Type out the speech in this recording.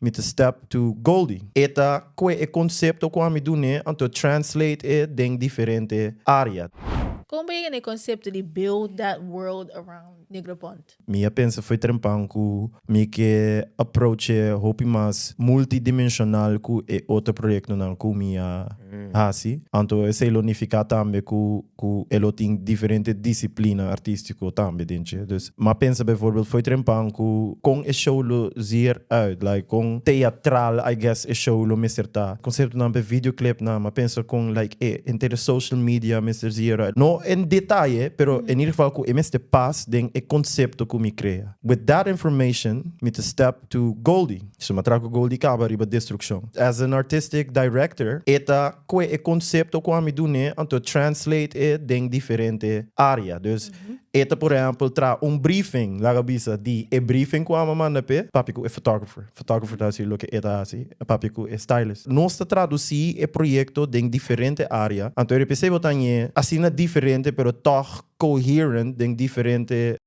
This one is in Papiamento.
Mi ta step to Goldie. E ta kue e konsepto ku ami dun'é anto translate e den diferente área. Kon bo yega na e konsepto di build that world around Negroponte? Mi a pensa fo'i trempan ku mi ke approach e hopi mas multidimensional ku e otro proyektonan ku mi a hasi. Anto esei lo nifiká tambe ku ku e lo tin diferente disiplina artístiko tambe den dje. Dus m'a pensa bijvoorbeeld fo'i trempan ku kon e show lo zier uit, like kon teatral I guess e show lo mester ta. Konseptonan p'e videoclipnan, m'a pensa kon like e henter e social media mester zier uit. No en detaye, pero in ieder geval ku e mester pas den e konsepto ku mi krea. With that information mi ta step to Goldie. So m'a traha ku Goldie kaba riba Destrukshon. As an artistic director e ta Kue e konsepto ku ami dun'é anto translate e den diferente área. Dus e ta por ehèmpel traha un briefing, laga bisa di e briefing ku ami a manda p'e, papia ku e photographer. Photographer ta hasi loke e ta hasi, papia ku e stylist. Nos ta tradusí e proyekto den diferente área, anto e RPC bo ta hañ'é asina diferente pero tòg coherent den diferente.